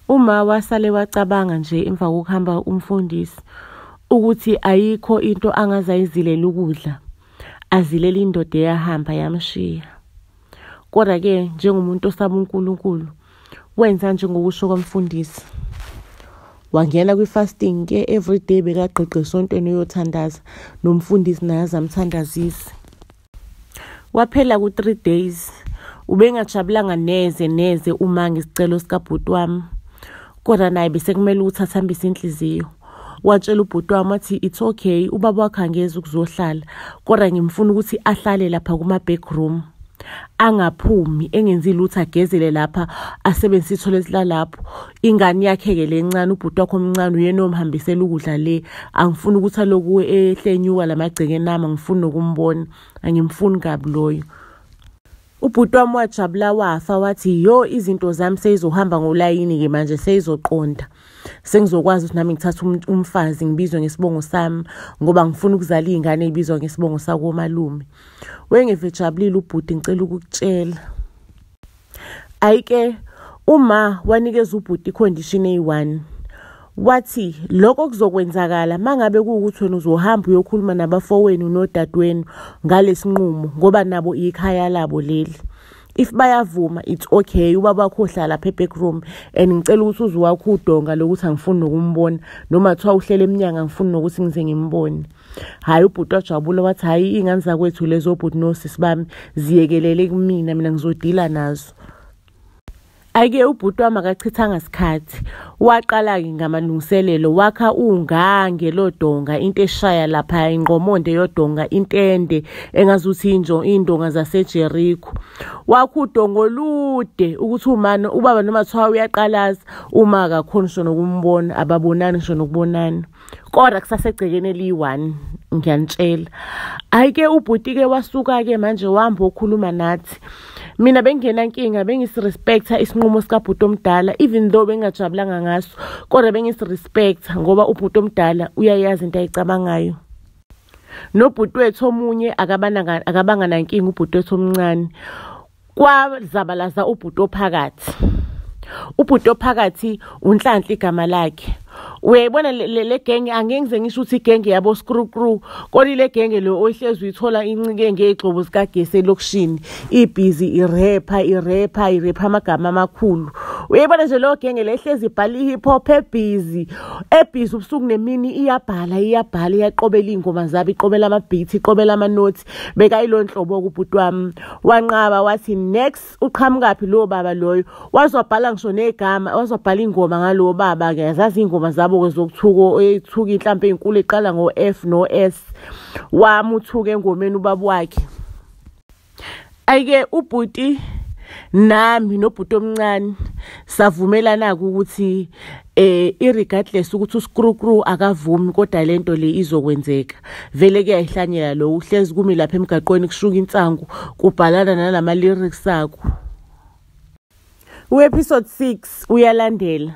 Uma wasale wacabanga nje emva kokuhamba umfundisi ukuthi ayikho into angaze ayizilela ukudla, azilela indoda eyahamba yamshiya. Kodwa-ke njengomuntu osaba uNkulunkulu, wenza njengokusho komfundisi. Wangena kwi-fasting-ke everyday bekagqigqa esontweni uyothandaza, nomfundisi naye aze amthandazise. Waphela ku-3 days, ubengajabulanga neze neze uma ngesicelo sikabhuti wami. Kodwa naye besekumele ukuthi athambise inhliziyo. Watshela ubhuti wami wathi it's okay, ubaba wakhe angeze ukuzohlala, kodwa ngimfuna ukuthi ahlale lapha kuma-back room. Angaphumi, engenzi lutho, agezele lapha, asebenzise ithoyilethi lalapho. Ingane yakhe-ke le ncane, ubhuti wakhe omncane uyena omhambisela ukudla le. Angifuni ukuthi aloku ehle enyuka lamagcekeni ami, angifuni nokumbona, angimfuni kabi loyo. Ubhuti wami wajabula wafa wathi yo izinto zami seyizohamba ngolayini-ke manje, seyizoqonda. Sengizokwazi ukuthi nami ngithathe umfazi ngibizwe ngesibongo sami ngoba ngifuna ukuzala iy'ngane ey'bizwa ngesibongo sakomalume. Wengeve ejabulile ubhuti, ngicela ukukutshela. Ayike uma wanikeza ubhuti i-condition eyi-1. Wathi lokho kuzokwenzakala mangabe kuwukuthi wena uzohamba uyokhuluma nabafowenu nodadewenu ngalesinqumo ngoba nabo ikhaya labo leli. If bayavuma it's okay, ubaba wakho uhlala lapha e-back room and ngicela ukuthi uze wakho udonga lokuthi angifuni nokumbona noma kuthiwa uhlele eminyanga angifuni nokuthi ngize ngimbone. Hhayi ubhuti wajabula wathi hhayi iy'ngane zakwethu lezo bhuti nosisi bami ziyekelele kumina, mina ngizodila nazo. Ake ubhuti wami akachithanga sikhathi, waqala-ke ngamalungiselelo, wakha ungange lodonga, into eshaya lapha ingqomonde yodonga, intende engazuthi iy'ndonga zaseJeriko. Wakha udonga olude ukuthi umane ubaba noma kuthiwa uyaqalaza, uma akakhoni ngisho nokumbona, ababonani ngisho nokubonana. Kodwa kusasegcekeni eliyi-1, ngiyanitshela. Hhayi-ke ubhuti-ke wasuka-ke manje wahamba okhuluma nathi. Mina bengingenankinga, bengisi-respect-a isinqumo sikabhuti omdala, even though bengingajabulanga ngaso, kodwa bengisi-respect-a ngoba ubhuti omdala uyayazi into ayicabangayo. Nobhuti wethu omunye akabanga nankinga, ubhuti wethu omncane. Kwazabalaza ubhuti ophakathi. Ubhuti ophakathi uNhlanhla igama lakhe. Uyayibona le genge, angeke ngize ngisho ukuthi igenge yabo screw crew, kodwa ile genge lo oyihlezi uyithola incike ngey'gxobo zikagesi elokishini, ibhizi irepha irepha irepha amagama amakhulu. Uyayibona nje leyo genge le ehlezi ibhala i-hip hop ebhizi ebhizi ubusuku nemini, iyabhala iyabhala iyaqobela iy'ngoma zabo, iqobela ama-beat, iqobela ama-notes. Bekayilo nhlobo-ke ubhuti wami. Wanqaba wathi next uqhamukaphi lowo baba loyo, waze wabhala ngisho negama, waze wabhala ingoma ngalowo baba-ke. Yazazi iy'ngoma zabo-ke zokuthuka, ethuka inhlampe ey'nkulu eqala ngo-F no-S. Wamuthuka engomeni ubaba wakhe. Ayike ubhuti nami nobhuti omncane savumelana-ke ukuthi irregardless ukuthi uscrew crew akavumi, kodwa lento le izokwenzeka. Vele kuyayihlanyela lo, uhlezi kumi lapha emgaqweni kushuka insangu, kubhalana nalama lyrics akho. U-episode 6 uyalandela.